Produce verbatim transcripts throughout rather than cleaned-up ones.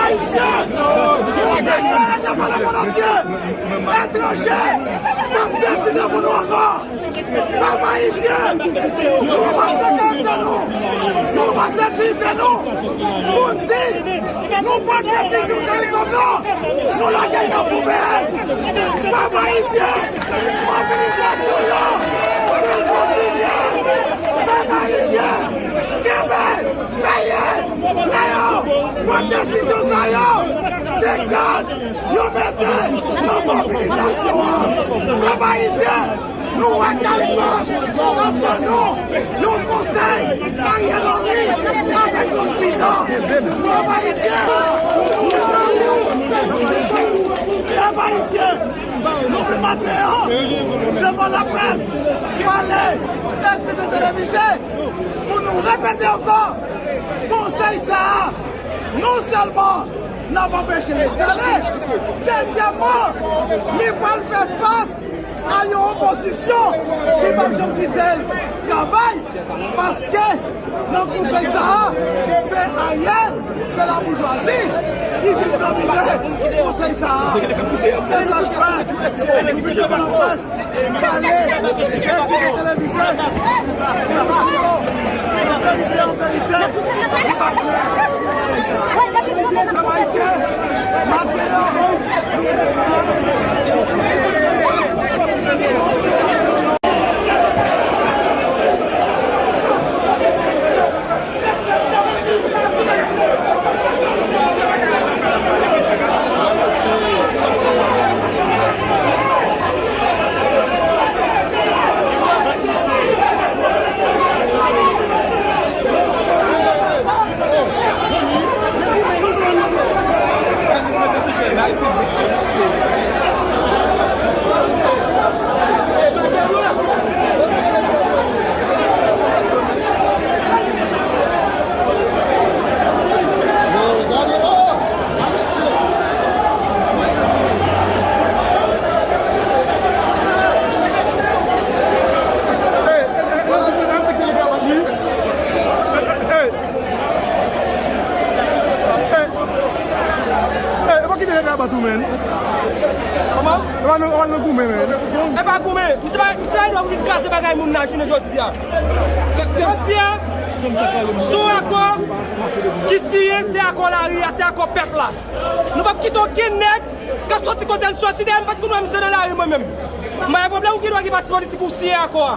Ayisyen, nou deklare devan lemonn antye, etranje p ap deside pou nou ankò. Pèp ayisyen, nou ranmase karaktè nou, nou ranmase diyite nou, pou n di, nou pran desizyon CARICOM nan, nou lage l nan poubèl. Pèp ayisyen, mobilizasyon yo, pou l kontinye. Pèp ayisyen, kenbe, veye, lè yo pran desizyon sa yo, se gaz yo mete nan mobilizasyon an. Pèp ayisyen, nou wè CARICOM ap ban nou yon konsèy Ariel Henry avèk loksidan. Pèp ayisyen, pèp ayisyen, nou vin maten an devan laprès, pale, ekri de televize, pou nou repete ankò, konsèy sa a, non sèlman n ap anpeche l enstale, dezyèmman, li pral fè fas a yon opozisyon ki p ap janm kite l travay, paske nan konsèy sa a, se Ariel, se laboujwazi ki vin domine konsèy sa a. Se sa k fè, nou vin devan laprès, pale, ekri de televize, Kòman? E pa nan, e pa nan goumen, men. E pa goumen. Misye pa, misye pa gen dwa pou vin kraze bagay moun nan jounen jodi a. Jodi a, se yon akò ki siyen, se akò lari a, se akò pèp la. Nou p ap kite okenn nèg k ap soti kote l soti, dayè m pa t konn wè misye nan lari mwen menm. M pa gen pwoblèm, ou gen dwa gen pati politik ou siyen akò a.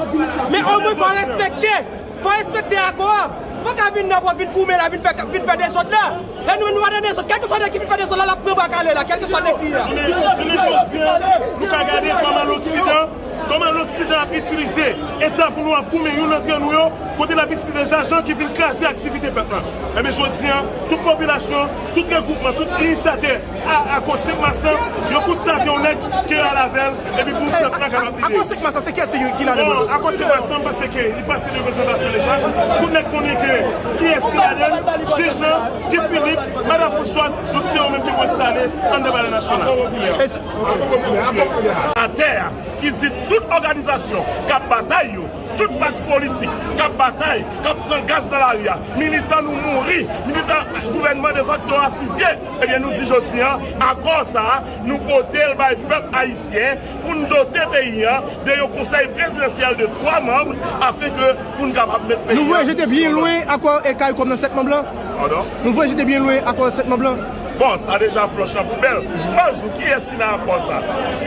Men omwen fò w respekte. Fò w respekte akò a. Ou pa ka vin nan pòt vin goumen la, vin fè, vin fè dezòd la. E nou menm nou pa nan dezòd. Kèlkeswa nèg ki vin fè dezòd la, l ap pran bwa kale la, kèlkeswa nèg li a. Jounen, jounen jodi a, nou ka gade kòman loksidan, kòman loksidan ap itilize eta pou nou ap goumen youn antre nou yo, kote l ap itilize zajan ki vin kraze aktivite pèp la. Enben jodi a, tout popilasyon, tout regwoupman, tout inisyatè a, akò senk mas lan, yo konstate yon nèg ki al avè l, epi pou pèp la kapab lide. Akò senk mas lan, se kiyès ki ladan l? Bon, akò senk mas lan, m panse ke li pase de prezantasyon deja. Tout nèg konnen ke kiyès ki ladan l, jij lan, Guy Philippe, madanm Françoise, donk se yo menm ki pou enstale anndan Palè Nasyonal. Atè a, ki di tout òganizasyon k ap batay yo, tout pati politik k ap batay, k ap pran gaz nan lari a, militan nou mouri, militan gouvènman defakto a fizye, ebyen nou di jodi a, akò sa a, nou pote l bay pèp ayisyen pou n dote peyi a de yon konsèy prezidansyèl de twa manm, afenke pou n kapab met peyi a sou lòt. Nou voye jete byen lwen akò e CARICOM nan sèt manm lan? Padon? Nou voye jete byen lwen akò sèt manm lan? Bon, sa deja flòch nan poubèl. Mwen di w, kiyès ki nan akò sa?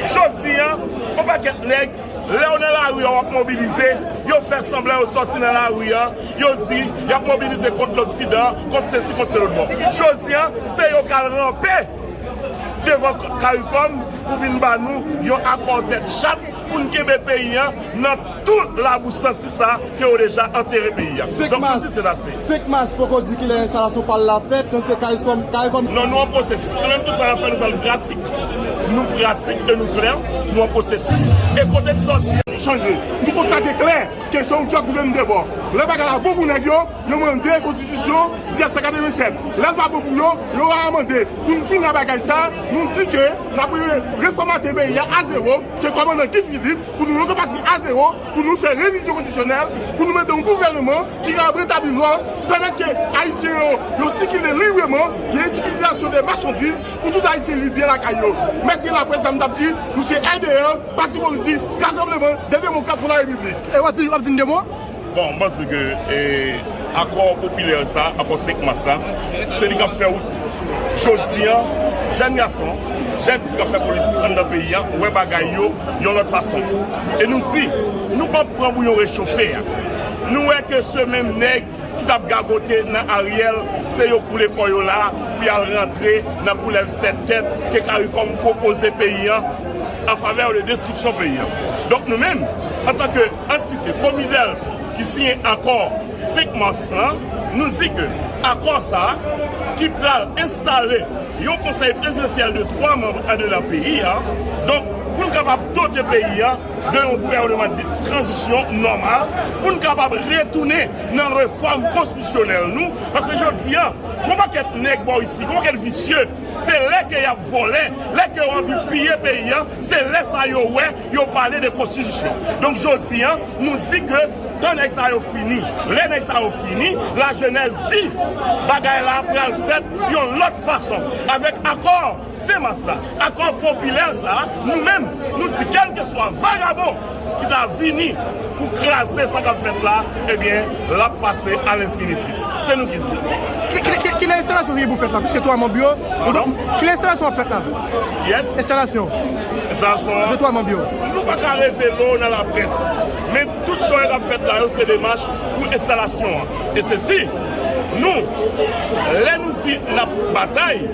Jodi a, yon pakèt nèg, lè yo nan lari a, w ap mobilize, yo fè sanblan yo sòti nan lari a, yo di y ap mobilize kont loksidan, kont sesi, kont se lòt bò. Jodi a, se yo k al ranpe devan CARICOM pou vin ba nou yon akò tèt chat pou n kenbe peyi a nan tou labou santi sa ke yo deja antere peyi a. Donk, nou di se ase. Senk mas poko di kilè enstalasyon pa l la fèt, se CARICOM, CARICOM. Non, nou an pwosesis. Nou menm, tout sa n ap fè, nou fè l pratik. Nou pratik e nou klè, nou an pwosesis. E kote n sòti a, chanje. Nou konstate klè ke se yon djòb ki vin de bò. Lè bagay la bon pou nèg yo, yo mande konstitisyon diznèf san katrevennsèt. Lè l pa bon pou yo, yo amande. Pou n fini ak bagay sa, nou di ke n ap re-, refòmate peyi a a zewo. Se kòmandan Guy Philippe, pou nou rekòmanse a zewo, pou nou fè revizyon konstitisyonèl, pou nou mete yon gouvènman ki ka retabli lòd, pèmèt ke Ayisyen yo, yo sikile libreman, gen sikilizasyon de machandiz, pou tout Ayisyen viv byen lakay yo. Mèsi laprès, sa m t ap di, nou se R D R, Pati Politik Rassemblement des Démocrates pour la République. E w ap di, w ap di n de mo? Bon, m panse ke, e, akò popilè sa, akò senk mas la, se li k ap fè wout. Jodi a, jèn gason, jèn fi k ap fè politik anndan peyi a, wè bagay yo yon lòt fason. E nou di, nou p ap pran bouyon rechofe a. Nou wè ke se menm nèg ki t ap gagote nan Ariel, se yo koule kò yo la pou y al rantre nan koulèv sèt tèt ke Caricom pwopoze peyi a an favè de destriksyon peyi a. Donk nou menm, antanke antite, komi dèl ki siyen akò senk mas lan, nou di ke akò sa a ki pral enstale yon konsèy prezidansyèl de twa manm andedan peyi a, donk pou n kapab dote peyi a de yon gouvènman de tranzisyon nòmal, pou n kapab retounen nan refòm konstitisyonèl nou, paske jodi a, gon pakèt nèg bò isi, gon pakèt visye, se lè ke y ap vòlè, lè ke yo anvi piye peyi a, se lè sa yo wè, yo pale de konstitisyon. Donk jodi a, nou di ke tan nèg sa yo fini, lè nèg sa yo fini, lajenès di bagay la pral fèt yon lòt fason, avèk akò senk mas la, akò popilè sa, nou menm, nou di kèlkeswa vagabon ki ta vini pou kraze sa k ap fèt la, ebyen, l ap pase alenfinitif. Se nou ki di. Ki, ki, ki, kilè enstalasyon ki gen pou fèt la? Piske twa manm yo. Pardon? Kilè enstalasyon ap fèt la? Yes. Enstalasyon. Enstalasyon an. De twa manm yo. Nou pa ka revele w nan laprès. Men tout sa k ap fèt la yo, se demach pou enstalasyon an. E se si nou, lè nou di n ap batay,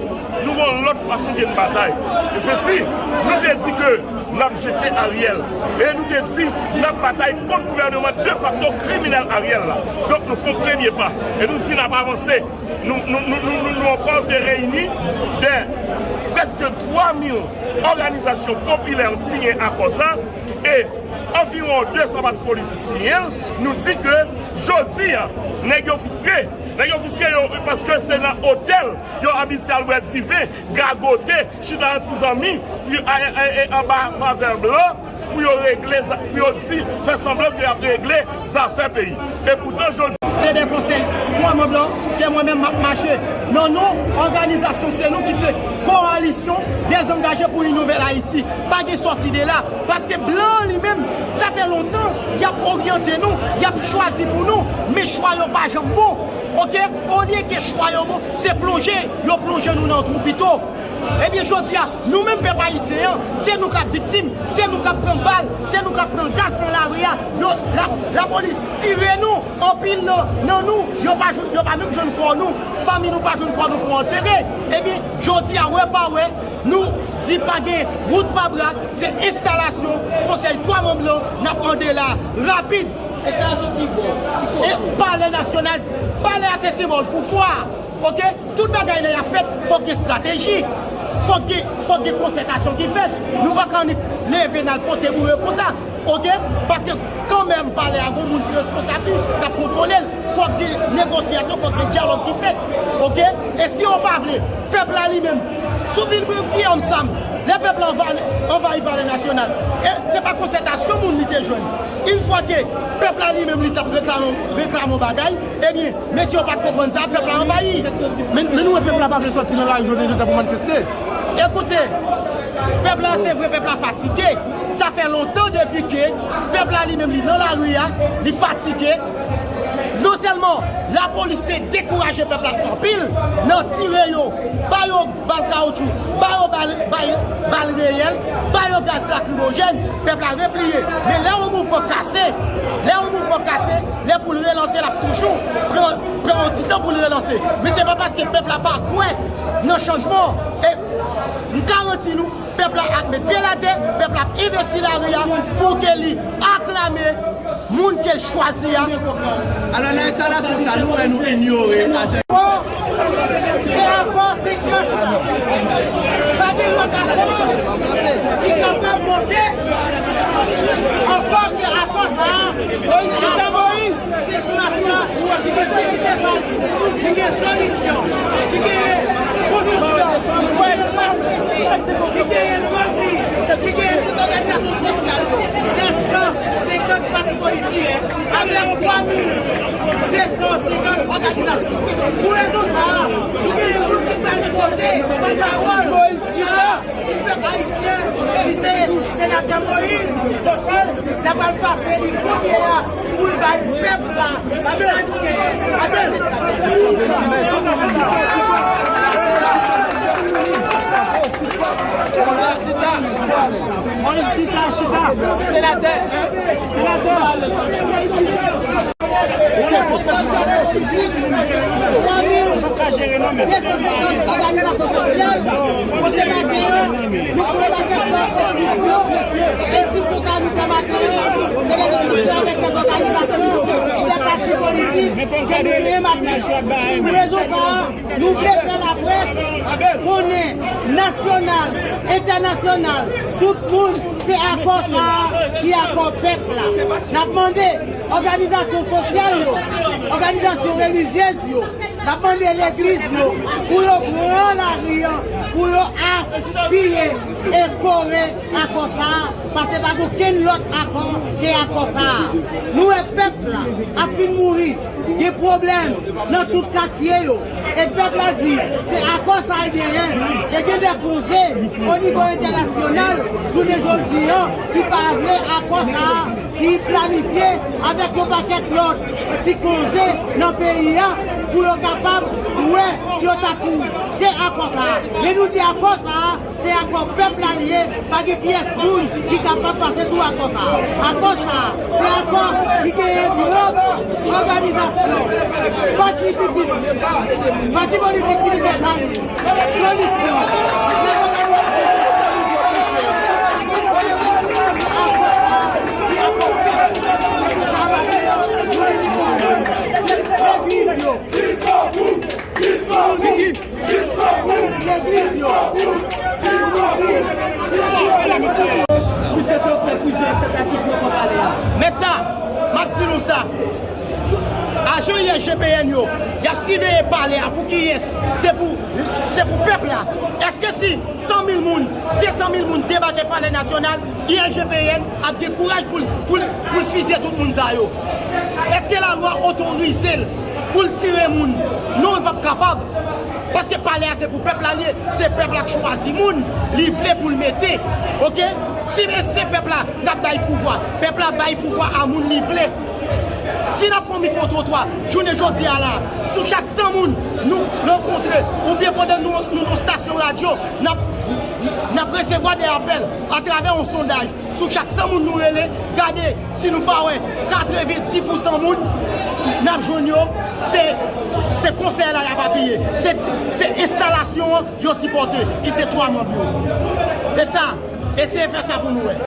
nou gon lòt fason ke n batay. E se si nou te di ke n ap jete Ariel. E nou te di n ap batay kont gouvènman defakto kriminèl Ariel la. Donk nou fè yon premye pa. E nou di n ap avanse. Nou, nou, nou, nou, nou, nou ankò te reyini de prèske twa mil òganizasyon popilè siyen akò sa. E anviwon de san pati politik siyen l, nou di ke jodi a, nèg yo fristre. Nèg yo fristre yo, paske se nan otèl yo abitye al bwè diven, gagote, chita an ti zanmi, pou yo, a, a, a, anba favè blan, pou yo regle, za- pou yo di, fè sanblan ke y ap regle zafè peyi. E poutan, jodi Se de konsèy twa manm lan ke mwen menm m ap mache. Nan non òganizasyon se nou ki se Coalition des Engagés pour une Nouvelle Haïti. Pa gen sòti de la. Paske blan an li menm, sa fè lontan, y ap oryante nou, y ap chwazi pou nou, men chwa yo pa janm bon. Oke? Olye ke chwa yo bon, se plonje, yo plonje nou nan twou pito. Ebyen, jodi a, nou menm pèp ayisyen an, se nou k ap viktim, se nou k ap pran bal, se nou k ap pran gaz nan lari a. Yo, la, lapolis tire nou, anpil nan, nan nou, yo pa jwenn, yo pa menm jwenn kò nou, fanmi nou pa jwenn kò nou pou antere. Ebyen, jodi a, wè pa wè, nou di pa gen wout pa bra, se enstalasyon konsèy twa manm lan n ap mande la, rapid. Enstalasyon ki bò? Ki kote? E palè nasyonal, palè a se senbòl pouvwa, oke? Tout bagay lè y ap fèt, fòk gen estrateji. Fòk gen, fòk gen konsètasyon ki fèt. Nou pa ka annik leve n al pote boure konsa. Oke? Paske kanmenm palè a gon moun ki responsab li, k ap kontwole l. Fòk gen negosyasyon, fòk gen dyalòg ki fèt. Oke? E si yo pa vle, pèp la li menm, sou vil Giyòm Sam, lè pèp la anvayi, anvayi palè nasyonal, e se pa konsètasyon moun li te jwenn. Yon fwa ke pèp la li menm li t ap reklame, reklame yon bagay, ebyen, mesye yo pa t konprann sa, pèp la anvayi. Men, men nou wè pèp la pa vle sòti nan lari jodi jodi pou manifeste. Ekoute, pèp la, se vre, pèp la fatige. Sa fè lontan depi ke pèp la li menm li nan lari a, li fatige. Non sèlman lapolis te dekouraje pèp la anpil nan tire yo, ba yo bal kawoutchou, ba yo bal, ba yo bal reyèl, ba yo gaz lakrimojèn, pèp la repliye. Men lè yon mouvman kase, lè yon mouvman kase, lè pou l relanse, l ap toujou pran, pran yon ti tan pou l relanse. Men se pa paske pèp la pa kwè nan chanjman. E m garanti nou, pèp la ap met pye l atè, pèp la ap envesti lari a pou ke li aklame moun ke l chwazi a. Alò, nan enstalasyon sa, nou wè nou inyore ajan. Bon, e akò senk mas la. Pa gen lòt akò ki kapab monte ankò ke Ki gen solisyon, ki gen konstriksyon, ki gen pase, ki gen grandi, ki gen tout òganizasyon sosyal yo. Nan san senkant pati politik, avèk twa mil de san senkant òganizasyon. Pou rezon sa a, nou gen yon moun ki pral pote pawòl sa a pou pèp ayisyen, ki se senatè Moïse Bochel, sa pral pase li kounye a pou l bay pèp la mesaj ki gen a Chita, chita. Senatè. Senatè. Twa mil de san senkant òganizasyon sosyal, kote maten an, nou pran pakèt lòt enstriksyon, enstriksyon sa nou fè maten an, se rezolisyon avèk kèk òganizasyon, kèk pati politik, ke nou genyen maten an. Pou rezon sa a, nou vle fè laprès konnen, nasyonal, entènasyonal, tout moun, se akò sa a ki akò pèp la. N ap mande òganizasyon sosyal yo, òganizasyon relijyez yo, n ap mande legliz yo pou yo pran lari an, pou yo apiye e kore akò sa a, paske pa gen okenn lòt akò ke akò sa a. Nou wè pèp la ap fin mouri, gen pwoblèm nan tout katye yo. E pèp la di, se akò sa a l genyen. E gen de konze o nivo entènasyonal, jounen jodi an, ki pa vle akò sa a, ki planifye avèk yon pakèt lòt ti konze nan peyi a, pou yo kapab wè si yo ta pou te akò sa a. Men nou di akò sa a, se akò pèp la l ye, pa gen pyès moun ki kapab pase sou akò sa a. Akò sa a, se akò ki genyen twòp òganizasyon, pati pitit, pati politik ki di fè sa li, solisyon. Mentnan, m ap di nou sa. Ajan I S G P N yo, y ap siveye palè a pou kiyès? Se pou, se pou pèp la. Èske si san mil moun, de san mil moun debake palè nasyonal, I S G P N ap gen kouraj pou l, pou l, pou l fizye tout moun sa yo? Èske lalwa otorize l pou l tire moun? Non, l p ap kapab. Paske palè a se pou pèp la l ye, se pèp la k chwazi moun li vle pou l mete. Oke? Si se pèp la k ap bay pouvwa, pèp la bay pouvwa a moun li vle. Si n ap fè yon mikwotrotwa, jounen jodi a la, sou chak san moun nou rankontre, oubyen pandan nou, nou nan stasyon radyo, n ap, n ap resevwa de apèl atravè yon sondaj. Sou chak san moun nou rele, gade si nou pa wè katrevenndis pousan moun n ap jwenn yo, se, se konsèy la y ap apiye. Se, se enstalasyon an yo sipòte, ki se twa manm yo. E sa, eseye fè sa pou nou wè.